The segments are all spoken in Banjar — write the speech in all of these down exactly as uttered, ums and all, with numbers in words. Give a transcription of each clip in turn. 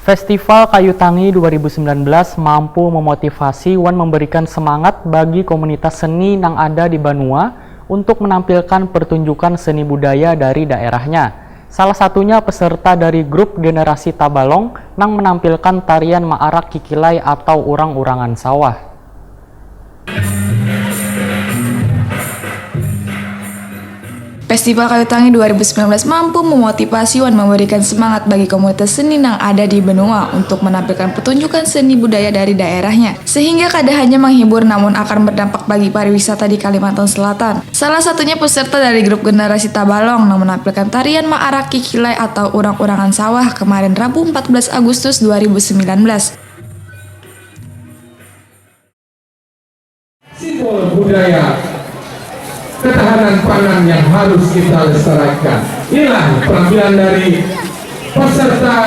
Festival Kayu Tangi dua ribu sembilan belas mampu memotivasi wan memberikan semangat bagi komunitas seni nang ada di Banua untuk menampilkan pertunjukan seni budaya dari daerahnya. Salah satunya peserta dari grup Generasi Tabalong nang menampilkan tarian maarak kikilai atau urang-urangan sawah. Festival Kayu Tangi dua ribu sembilan belas mampu memotivasi wan memberikan semangat bagi komunitas seni nang ada di Banua untuk menampilkan pertunjukan seni budaya dari daerahnya, sehingga kada hanya menghibur namun akan berdampak bagi pariwisata di Kalimantan Selatan. Salah satunya peserta dari grup Generasi Tabalong nang menampilkan tarian maarak kikilai atau urang-urangan sawah kemarin Rabu empat belas Agustus dua ribu sembilan belas. Simbol budaya ketahanan pangan yang harus kita lestarikan. Inilah penampilan dari peserta.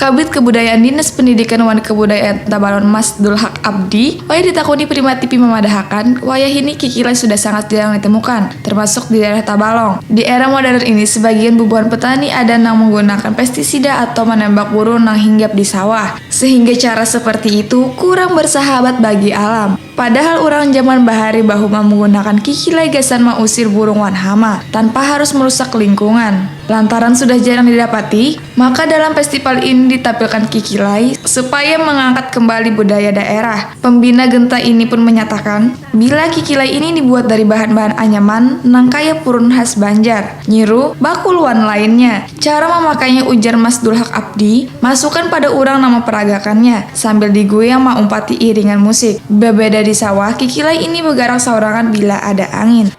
Kabid Kebudayaan Dinas Pendidikan wan Kebudayaan Tabalong Mas Dulhak Abdi, wayah ditakuni Prima T V mamadahakan, wayahini kikilai sudah sangat jarang ditemukan, termasuk di daerah Tabalong. Di era modern ini, sebagian bubuhan petani ada nang menggunakan pestisida atau menembak burung nang hinggap di sawah, sehingga cara seperti itu kurang bersahabat bagi alam. Padahal urang jaman bahari bahuma menggunakan kikilai gasan mausir burung wan hama tanpa harus merusak lingkungan. Lantaran sudah jarang didapati, maka dalam festival ini ditampilkan kikilai supaya mengangkat kembali budaya daerah. Pembina genta ini pun menyatakan, bila kikilai ini dibuat dari bahan-bahan anyaman nang kaya purun khas Banjar, nyiru, bakul wan lainnya. Cara mamakainya ujar Mas Dulhak Abdi, masukan pada urang nang maparagakannya, sambil diguyang maumpati iringan musik. Babeda di sawah, kikilai ini bagarak saurangan bila ada angin.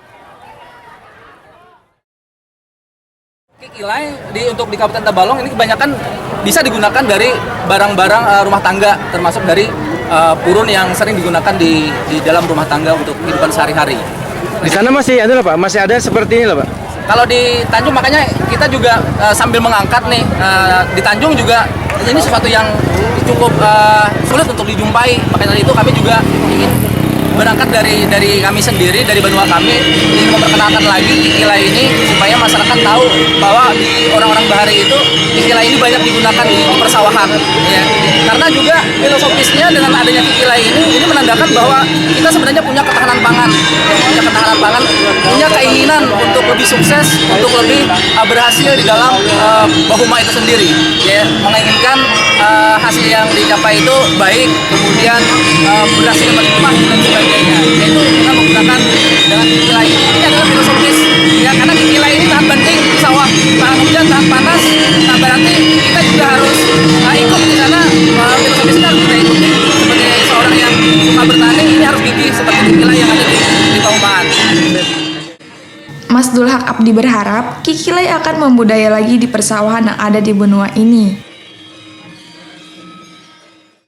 Kikilai di untuk di Kabupaten Tabalong ini kebanyakan bisa digunakan dari barang-barang uh, rumah tangga, termasuk dari uh, purun yang sering digunakan di di dalam rumah tangga untuk kehidupan sehari-hari. Di sana masih ada Pak? Masih ada seperti ini Pak? Kalau di Tanjung makanya kita juga uh, sambil mengangkat nih uh, di Tanjung juga ini sesuatu yang cukup uh, sulit untuk dijumpai. Makanya dari itu kami juga ingin berangkat dari dari kami sendiri dari benua kami ingin memperkenalkan lagi istilah ini supaya masyarakat tahu bahwa di orang-orang bahari itu istilah ini banyak digunakan di, di persawahan ya. Karena juga filosofisnya dengan adanya istilah ini ini menandakan bahwa kita sebenarnya punya ketahanan pangan punya ketahanan pangan punya keinginan untuk lebih sukses untuk lebih uh, berhasil di dalam uh, bahuma itu sendiri ya menginginkan uh, hasil yang dicapai itu baik kemudian uh, berhasil melimpah dan sebagainya itu kita menggunakan dengan kikilai ini adalah filosofis ya karena kikilai ini sangat penting di sawah tahan hujan tahan panas nah berarti kita juga harus uh, ikut di sana uh, filosofis kita harus kita ikuti sebagai seorang yang suka bertani ini harus gigih seperti kikilai yang ada di, di Pahumaan. Mas Dulhak Abdi berharap Kikilai akan membudaya lagi di persawahan yang ada di benua ini.